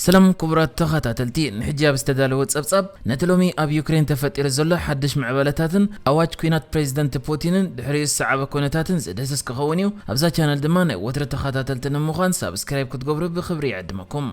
ሰላም ክቡራት ተኸታተልቲ፣ ንሕጂ ኣብ ዝተዳለወ ጸብጻብ፣ ነቲ ሎሚ ኣብ ዩክሬን ተፈጢሩ ዘሎ ሓድሽ ምዕባለታትን ኣዋጅ ኲናት ፕሬዚደንት ፑቲንን ድሕሪኡ ዝሰዓበ ኩነታትን ዝድህስስ ክኸውን እዩ። ኣብዛ ቻነል ድማ ናይ ወትሪ ተኸታተልቲ ንምዃን ሳብስክራይብ ክትገብሩ ብኽብሪ ይዕድመኩም።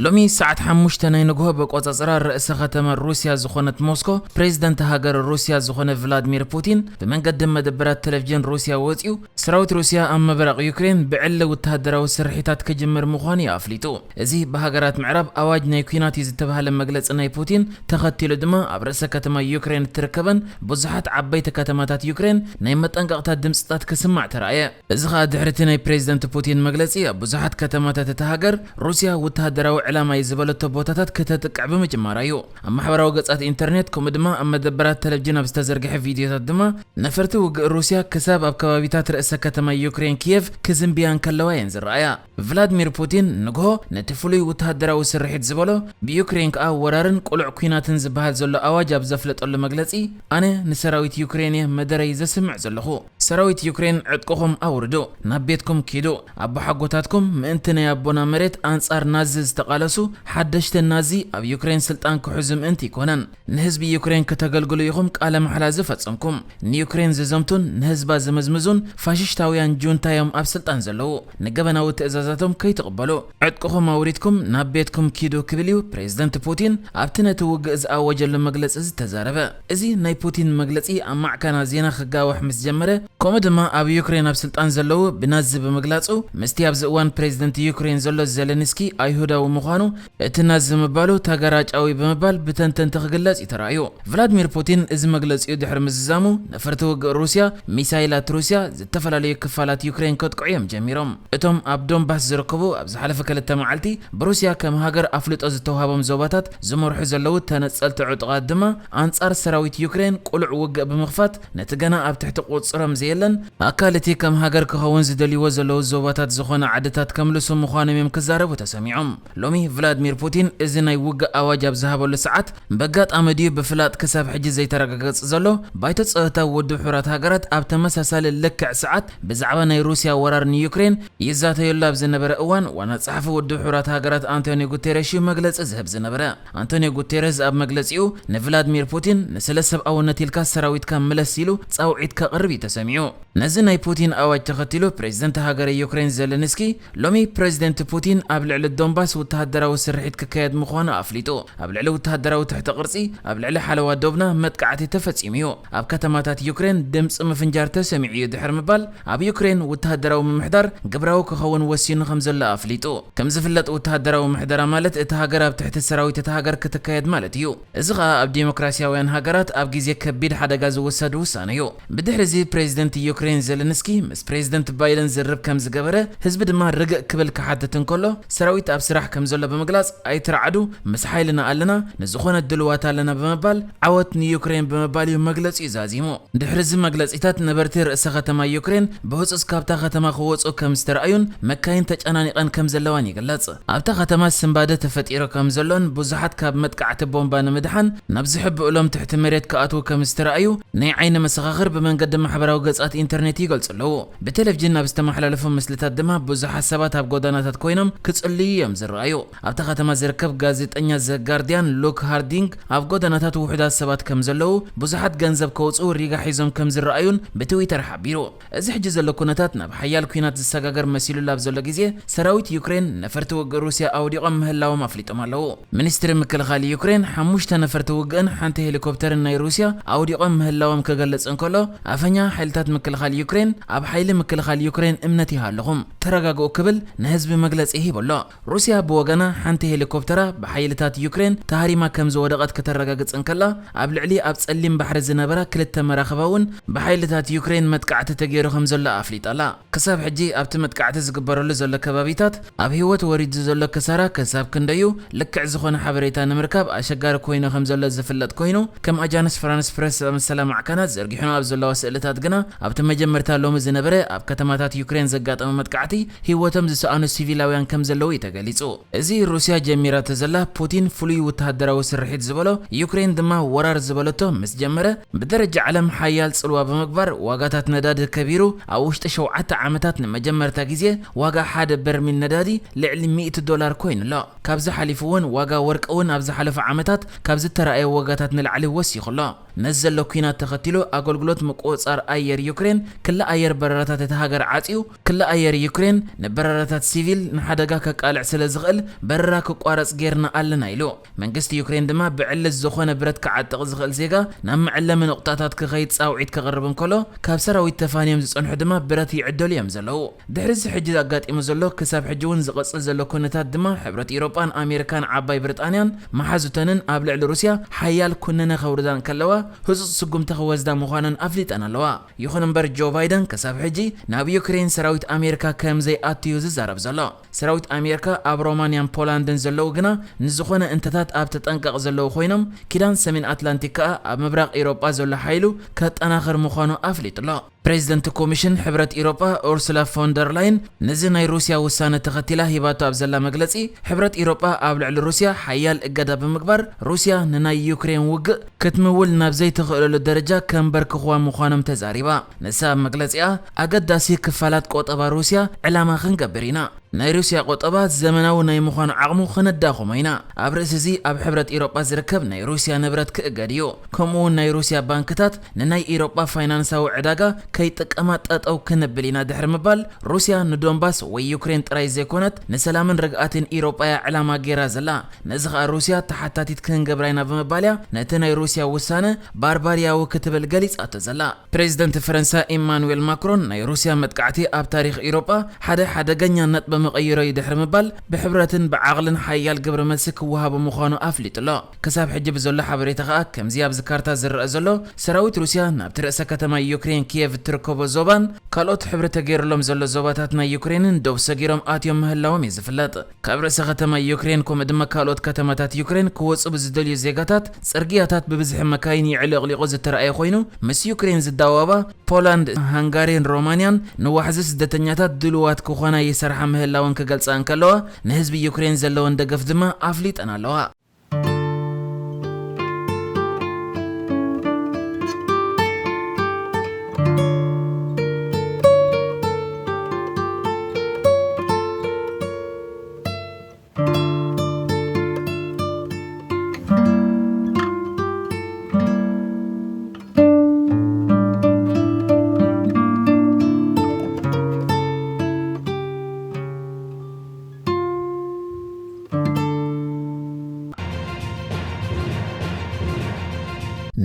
ሎሚ ሰዓት ሓሙሽተ ናይ ንግሆ፣ በቆጻጽራ ርእሰ ከተማ ሩስያ ዝኾነት ሞስኮ፣ ፕሬዚደንት ሃገር ሩስያ ዝኾነ ቭላድሚር ፑቲን ብመንገዲ መደበራት ቴሌቪዥን ሩስያ ወጺኡ፣ ሰራዊት ሩስያ ኣብ ምብራቕ ዩክሬን ብዕሊ ወተሃደራዊ ስርሒታት ክጅምር ምዃኑ እዩ ኣፍሊጡ። እዚ ብሃገራት ምዕራብ ኣዋጅ ናይ ኲናት እዩ ዝተባህለ መግለጺ ናይ ፑቲን ተኸቲሉ ድማ፣ ኣብ ርእሰ ከተማ ዩክሬን እትርከበን ብዙሓት ዓበይቲ ከተማታት ዩክሬን ናይ መጠንቀቕታ ድምጽታት ክስማዕ ተራእየ። እዚ ኸኣ ድሕሪ እቲ ናይ ፕሬዚደንት ፑቲን መግለጺ፣ ኣብ ብዙሓት ከተማታት እታ ሃገር ሩስያ ወተሃደራዊ ዕላማ እዩ ዝበለቶ ቦታታት ክተጥቅዕ ብምጅማራ እዩ። ኣብ ማሕበራዊ ገጻት ኢንተርኔት፣ ከምኡ ድማ ኣብ መደበራት ቴሌቪዥን ኣብ ዝተዘርግሐ ቪድዮታት ድማ፣ ነፈርቲ ውግእ ሩስያ ክሳብ ኣብ ከባቢታት ርእሰ ከተማ ዩክሬን ኪየቭ ክዝንብያ እንከለዋ እየን ዝረኣያ። ቭላድሚር ፑቲን ንግሆ ነቲ ፍሉይ ወተሃደራዊ ስርሒት ዝበሎ፣ ብዩክሬን ከኣ ወራርን ቅሉዕ ኲናትን ዝበሃል ዘሎ ኣዋጅ ኣብ ዘፍለጠሉ መግለጺ፣ ኣነ ንሰራዊት ዩክሬን እየ መደረይ ዘስምዕ ዘለኹ። ሰራዊት ዩክሬን ዕጥቅኹም ኣውርዱ፣ ናብ ቤትኩም ኪዱ። ኣቦሓጎታትኩም ምእንቲ ናይ ኣቦና መሬት ኣንጻር ናዚ ዝተቓለሱ ሓደሽቲ ናዚ ኣብ ዩክሬን ስልጣን ክሕዙ ምእንቲ ኣይኮነን። ንህዝቢ ዩክሬን ክተገልግሉ ኢኹም ቃለ ማሕላ ዝፈጸምኩም። ንዩክሬን ዝዘምቱን ንህዝባ ዝምዝምዙን ፋሽሽታውያን ጁንታ እዮም ኣብ ስልጣን ዘለዉ። ንገበናዊ ትእዛዛቶም ከይትቕበሉ፣ ዕጥቅኹም ኣውሪድኩም ናብ ቤትኩም ኪዱ ክብል እዩ ፕሬዚደንት ፑቲን ኣብቲ ነቲ ውግእ ዝኣወጀሉ መግለጺ ዝተዛረበ። እዚ ናይ ፑቲን መግለጺ ኣብ ማዕከናት ዜና ክጋዋሕ ምስ ጀመረ፣ ከምኡ ድማ ኣብ ዩክሬን ኣብ ስልጣን ዘለዉ ብናዚ ብምግላጹ፣ ምስቲ ኣብዚ እዋን ፕሬዚደንት ዩክሬን ዘሎ ዜለንስኪ ኣይሁዳዊ ምዃኑ እቲ ናዚ ምባሉ ተገራጫዊ ብምባል ብተንተንቲ ክግለጽ እዩ ተራእዩ። ቭላድሚር ፑቲን እዚ መግለጺኡ ድሕሪ ምዝዛሙ፣ ነፈርቲ ውግእ ሩስያ፣ ሚሳይላት ሩስያ ዝተፈላለዩ ክፋላት ዩክሬን ከጥቅዑ እዮም ጀሚሮም። እቶም ኣብ ዶንባስ ዝርከቡ ኣብ ዝሓለፈ ክልተ መዓልቲ ብሩስያ ከም ሃገር ኣፍልጦ ዝተዋህቦም ዞባታት ዝመርሑ ዘለዉ ተነጸልቲ ዕጡቓት ድማ፣ ኣንጻር ሰራዊት ዩክሬን ቅሉዕ ውግእ ብምኽፋት፣ ነቲ ገና ኣብ ትሕቲ ቁጽሮም ዘየለን ኣካል እቲ ከም ሃገር ክኸውን ዝደልይዎ ዘለዉ ዞባታት ዝኾነ ዓድታት ከምልሱ ምዃኖም እዮም ክዛረቡ ተሰሚዖም። ሎሚ ቭላድሚር ፑቲን እዚ ናይ ውግእ ኣዋጅ ኣብ ዝሃበሉ ሰዓት፣ በጋጣሚ ድዩ ብፍላጥ ክሳብ ሕጂ ዘይተረጋገጸ ዘሎ፣ ባይቶ ጸጥታ ውድብ ሕቡራት ሃገራት ኣብ ተመሳሳሊ ልክዕ ሰዓት ብዛዕባ ናይ ሩስያ ወራር ንዩክሬን ይዛተየሉ ኣብ ዝነበረ እዋን፣ ዋና ጸሓፊ ውድብ ሕቡራት ሃገራት ኣንቶኒዮ ጉቴሬሽ እዩ መግለጺ ዝህብ ዝነበረ። ኣንቶኒዮ ጉቴሬዝ ኣብ መግለጺኡ፣ ንቭላድሚር ፑቲን ንስለ ሰብኣውነት ኢልካ ሰራዊትካ ምለስ ኢሉ ጻውዒት ከቕርብ እዩ ተሰሚዑ። ነዚ ናይ ፑቲን ኣዋጅ ተኸቲሉ፣ ፕሬዚደንት ሃገረ ዩክሬን ዜለንስኪ ሎሚ ፕሬዚደንት ፑቲን ኣብ ልዕሊ ዶንባስ ወተሃደራዊ ስርሒት ክካየድ ምዃኑ ኣፍሊጡ። ኣብ ልዕሊ ወተሃደራዊ ትሕቲ ቅርጺ፣ ኣብ ልዕሊ ሓለዋ ዶብና መጥቃዕቲ ተፈጺሙ እዩ። ኣብ ከተማታት ዩክሬን ድምጺ ምፍንጃር ተሰሚዑ እዩ ድሕሪ ምባል፣ ኣብ ዩክሬን ወተሃደራዊ ምምሕዳር ግብራዊ ክኸውን ወሲኑ ከም ዘሎ ኣፍሊጡ። ከም ዝፍለጥ፣ ወተሃደራዊ ምሕደራ ማለት እቲ ሃገር ኣብ ትሕቲ ሰራዊት እታ ሃገር ክትካየድ ማለት እዩ። እዚ ኸኣ ኣብ ዲሞክራሲያውያን ሃገራት ኣብ ግዜ ከቢድ ሓደጋ ዝውሰድ ውሳነ እዩ። ብድሕሪ እዚ ፕሬዚደንት ዩክሬን ዜለንስኪ ምስ ፕሬዚደንት ባይደን ዝርብ ከም ዝገበረ፣ ህዝቢ ድማ ርግእ ክብል ክሓትት እንከሎ፣ ሰራዊት ኣብ ስራሕ ከም ዘሎ ብምግላጽ፣ ኣይትርዓዱ፣ ምስ ሓይልና ኣለና፣ ንዝኾነ ድልዋት ኣለና ብምባል ዓወት ንዩክሬን ብምባል እዩ መግለጺኡ ዛዚሙ። ድሕሪ እዚ መግለጺታት ነበርቲ ርእሰ ከተማ ዩክሬን ብህጹጽ ካብታ ከተማ ክወጹ ከም ዝተረኣዩን መካይን ተጨናኒቐን ከም ዘለዋን ይግለጽ። ኣብታ ከተማ ስንባደ ተፈጢሩ ከም ዘሎን ብዙሓት ካብ መጥቃዕቲ ቦምባ ንምድሓን ናብ ዝሕብእሎም ትሕቲ መሬት ክኣትዉ ከም ዝተረኣዩ ናይ ዓይኒ መሰኻኽር ብመንገዲ ማሕበራዊ ገጻት ኢንተርኔት ይገልጹ ኣለዉ። ብቴሌቪዥን ኣብ ዝተመሓላለፉ ምስልታት ድማ ብዙሓት ሰባት ኣብ ጎደናታት ኮይኖም ክጽልዩ እዮም ዝረኣዩ። ኣብታ ከተማ ዝርከብ ጋዜጠኛ ዘ ጋርዲያን ሉክ ሃርዲንግ ኣብ ጎደናታት ውሑዳት ሰባት ከም ዘለዉ፣ ብዙሓት ገንዘብ ከውጽኡ ሪጋ ሒዞም ከም ዝረኣዩን ብትዊተር ሓቢሩ። እዚ ሕጂ ዘሎ ኩነታት ናብ ሓያል ኲናት ዝሰጋገር መሲሉሉ ኣብ ዘሎ ግዜ፣ ሰራዊት ዩክሬን ነፈርቲ ውግእ ሩስያ ኣውዲቖም ምህላዎም ኣፍሊጦም ኣለዉ። ሚኒስትሪ ምክልኻል ዩክሬን ሓሙሽተ ነፈርቲ ውግእን ሓንቲ ሄሊኮፕተርን ናይ ሩስያ ኣውዲቖም ምህላዎም ክገልጽ እንከሎ፣ ኣፈኛ ሓይልታት ምክልኻል ዩክሬን ኣብ ሓይሊ ምክልኻል ዩክሬን እምነት ይሃልኹም፣ ተረጋግኡ ክብል ንህዝቢ መግለጺ ሂቡ ኣሎ። ሩስያ ብወገና ሓንቲ ሄሊኮፕተራ ብሓይልታት ዩክሬን ተሃሪማ ከም ዝወደቐት ከተረጋግጽ እንከላ፣ ኣብ ልዕሊ ኣብ ጸሊም ባሕሪ ዝነበራ ክልተ መራኽባ እውን ብሓይልታት ዩክሬን መጥቃዕቲ ተገይሩ ከም ዘሎ ኣፍሊጣ ኣላ። ክሳብ ሕጂ ኣብቲ መጥቃዕቲ ዝግበረሉ ዘሎ ከባቢታት ኣብ ህይወት ወሪዱ ዘሎ ክሳራ ክሳብ ክንደዩ ልክዕ ዝኾነ ሓበሬታ ንምርካብ ኣሸጋሪ ኮይኑ ከም ዘሎ ዝፍለጥ ኮይኑ፣ ከም ኣጃንስ ፍራንስ ፕረስ ዝኣመሰላ ማዕከናት ዘርጊሑና ኣብ ዘለዋ ስእልታት ግና ኣብቲ መጀመርታ ሎሚ ዝነበረ ኣብ ከተማታት ዩክሬን ዘጋጠመ መጥቃዕቲ ህይወቶም ዝሰኣኑ ሲቪላውያን ከም ዘለዉ እዩ ተገሊጹ። እዚ ሩስያ ጀሚራቶ ዘላ ፑቲን ፍሉይ ወተሃደራዊ ስርሒት ዝበሎ፣ ዩክሬን ድማ ወራር ዝበለቶ ምስ ጀመረ፣ ብደረጃ ዓለም ሓያል ጽልዋ ብምግባር ዋጋታት ነዳዲ ከቢሩ፣ ኣብ ውሽጢ ሸውዓተ ዓመታት ንመጀመርታ ግዜ ዋጋ ሓደ በርሚል ነዳዲ ልዕሊ ሚእቲ ዶላር ኮይኑ ኣሎ። ካብዚ ሓሊፉ እውን ዋጋ ወርቂ እውን ኣብ ዝሓለፈ ዓመታት ካብ ዝተራእየ ዋጋታት ንላዕሊ ወሲኹ ኣሎ። ነዚ ዘሎ ኲናት ተኸቲሉ ኣገልግሎት ምቁጽጻር ኣየር ዩክሬን ክሊ ኣየር በረራታት እታ ሃገር ዓጽዩ፣ ክሊ ኣየር ዩክሬን ንበረራታት ሲቪል ንሓደጋ ከቃልዕ ስለ ዝኽእል በረራ ክቋረጽ ጌርና ኣለና ኢሉ። መንግስቲ ዩክሬን ድማ ብዕለት ዝኾነ ብረት ክዓጥቕ ዝኽእል ዜጋ ናብ መዐለሚ ነቑጣታት ክኸይድ ጻውዒት ከቕርብ እንከሎ፣ ካብ ሰራዊት ተፋንዮም ዝጸንሑ ድማ ብረት ይዕደሉ እዮም ዘለዉ። ድሕሪ እዚ ሕጂ ኣጋጢሙ ዘሎ ክሳብ ሕጂ እውን ዝቕጽል ዘሎ ኩነታት ድማ ሕብረት ኤውሮጳን ኣሜሪካን ዓባይ ብሪጣንያን መሓዙተንን ኣብ ልዕሊ ሩስያ ሓያል ኩነነ ከውርዳ እንከለዋ ህጹጽ ስጉምቲ ክወስዳ ምዃነን ኣፍሊጠን ኣለዋ። ይኹን እምበር ጆ ባይደን ክሳብ ሕጂ ናብ ዩክሬን ሰራዊት ኣሜሪካ ከም ዘይኣትዩ ዝዛረብ ዘሎ። ሰራዊት ኣሜሪካ ኣብ ሮማንያን ፖላንድን ዘለዉ ግና ንዝኾነ እንተታት ኣብ ተጠንቀቕ ዘለዉ ኮይኖም ኪዳን ሰሜን ኣትላንቲክ ከኣ ኣብ ምብራቕ ኤውሮጳ ዘሎ ሓይሉ ከጠናኽር ምዃኑ ኣፍሊጡ ኣሎ። ፕሬዚደንት ኮሚሽን ሕብረት ኤውሮጳ ኡርሱላ ፎንደር ላይን ነዚ ናይ ሩስያ ውሳነ ተኸቲላ ሂባቶ ኣብ ዘላ መግለጺ፣ ሕብረት ኤውሮጳ ኣብ ልዕሊ ሩስያ ሓያል እገዳ ብምግባር ሩስያ ንናይ ዩክሬን ውግእ ክትምውል ናብ ዘይትኽእለሉ ደረጃ ከንበርክኽዋ ምዃኖም ተዛሪባ። ንሳ ኣብ መግለጺኣ፣ ኣገዳሲ ክፋላት ቆጠባ ሩስያ ዕላማ ክንገብር ኢና። ናይ ሩስያ ቆጠባ ዘመናዊ ናይ ምዃኑ ዓቕሙ ክነዳኽሞ ኢና። ኣብ ርእሲ እዚ ኣብ ሕብረት ኤውሮጳ ዝርከብ ናይ ሩስያ ንብረት ክእገድ እዩ። ከምኡ እውን ናይ ሩስያ ባንክታት ንናይ ኤውሮጳ ፋይናንሳዊ ዕዳጋ ከይጥቀማ ጠጠው ክነብል ኢና ድሕሪ ምባል፣ ሩስያ ንዶንባስ ወይ ዩክሬን ጥራይ ዘይኮነት ንሰላምን ርግኣትን ኤውሮጳ እያ ዕላማ ገይራ ዘላ። ነዚ ኸኣ ሩስያ ተሓታቲት ክንገብራ ኢና ብምባል እያ ነቲ ናይ ሩስያ ውሳነ ባርባርያዊ ክትብል ገሊጻቶ ዘላ። ፕሬዚደንት ፈረንሳ ኢማኑኤል ማክሮን ናይ ሩስያ መጥቃዕቲ ኣብ ታሪኽ ኤውሮጳ ሓደ ሓደገኛ ነጥቢ መቐይሮ እዩ ድሕሪ ምባል ብሕብረትን ብዓቕልን ሓያል ግብረ መልሲ ክወሃቦ ምዃኑ ኣፍሊጡ ኣሎ። ክሳብ ሕጂ ብዘሎ ሓበሬታ ኸኣ ከምዚ ኣብዚ ካርታ ዝረአ ዘሎ ሰራዊት ሩስያ ናብቲ ርእሰ ከተማ ዩክሬን ኪየቭ እትርከቦ ዞባን ካልኦት ሕብሪ ተገይሩሎም ዘሎ ዞባታት ናይ ዩክሬንን ዶብ ሰጊሮም ኣትዮም ምህላዎም እዩ ዝፍለጥ። ካብ ርእሰ ከተማ ዩክሬን ከምኡ ድማ ካልኦት ከተማታት ዩክሬን ክወጹ ብዝደልዩ ዜጋታት ጽርግያታት ብብዝሒ መካይን ይዕለቕሊቑ ዝተረኣየ ኮይኑ፣ ምስ ዩክሬን ዝዳወባ ፖላንድ፣ ሃንጋሪን ሮማንያን ንዋሕዚ ስደተኛታት ድሉዋት ክኾና ይሰርሓ ምህላወን ክገልጻ እንከለዋ፣ ንህዝቢ ዩክሬን ዘለወን ደገፍ ድማ ኣፍሊጠን ኣለዋ።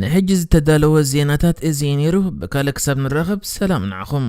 ንሕጂ ዝተዳለወ ዜናታት እዚ እዩ ነይሩ። ብካልእ ክሳብ ንራኸብ ሰላም ንዓኹም።